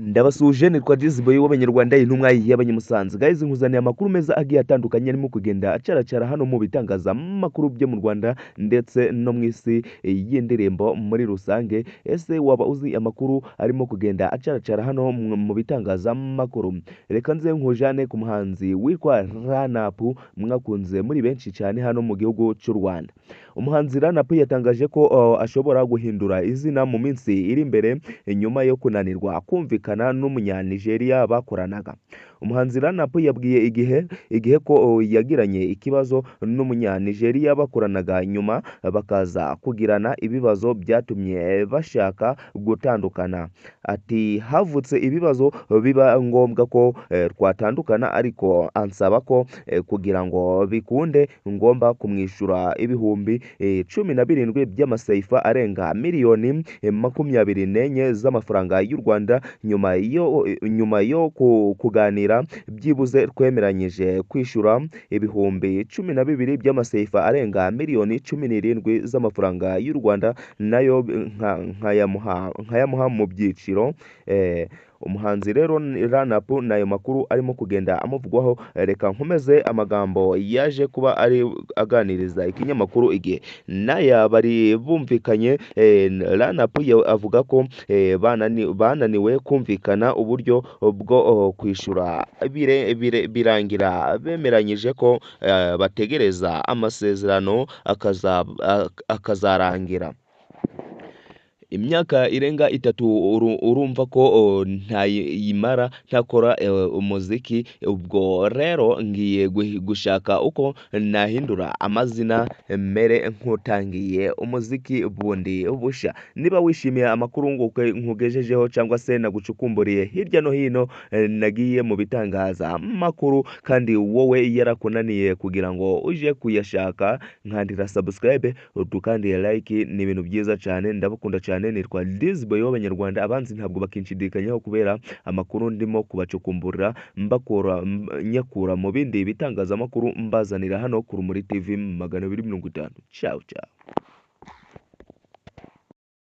Ndabasuhuje, nitwa Dizzy w'Abanyarwanda, intumwa y'Abanyamusanze. Guys, nkuzaniye amakuru meza agiye atandukanye arimo kugenda acaracara hano mu bitangazamakuru byo mu Rwanda ndetse no mu isi y'indirimbo muri rusange. Ese waba uzi amakuru arimo kugenda acaracara hano mu bitangazamakuru? Reka nze nkujane ku muhanzi witwa Run Up, mwakunze muri benshi cyane hano mu gihugu cy'u Rwanda. Umuhanzi Run Up yatangaje ko ashobora guhindura izina mu minsi iri imbere nyuma yo kunanirwa kumvikana n'Umunyanigeriya bakoranaga. Umuhanzi Run Up yabwiye Igihe ko yagiranye ikibazo n'Umunyanigeriya bakoranaga, nyuma bakaza kugirana ibibazo byatumye bashaka gutandukana. Ati: "Havutse ibibazo biba ngombwa ko twatandukana, ariko ansaba ko kugira ngo bikunde ngomba kumwishyura 17,000 by'amaseyifa arenga miliyoni 24 z'amafaranga y'u Rwanda. Nyuma yo kuganira byibuze twemeranyije kwishyura 12,000 by'amaseyifa arenga miliyoni 17 z'amafaranga y'u Rwanda, nayo nkayamuha mu byiciro." Umuhanzi rero Run Up n'ayo makuru arimo kugenda amuvugwaho. Reka nkomeze amagambo yaje kuba ari aganiriza ikinyamakuru Igihe n'aya bari bumvikanye. Run Up avuga ko bananiwe kumvikana uburyo bwo kwishyura, birangira bemeranyije ko bategereza amasezerano akazarangira. Imyaka irenga 3 urumva ko ntayimara ntakora umuziki. Ubwo rero ngiye gushaka uko nahindura amazina mere nk'utangiye umuziki bundi busha. Niba wishimiye amakuru nkugejejeho cyangwa se nagucukumburiye hirya no hino nagiye mu bitangazamakuru, kandi wowe yarakunaniye kugira ngo uje kuyashaka, nkandira subscribe, utukandire like, ni ibintu byiza cyane. Ndabakunda cyane, nitwa Dizzy w'Abanyarwanda. Abanzi ntabwo bakinshidikanyaho kubera amakuru ndimo kubacukumburira, mbakura nyakura mu bindi bitangazamakuru, mbazanira hano ku Rumuri TV 250. Ciao ciao.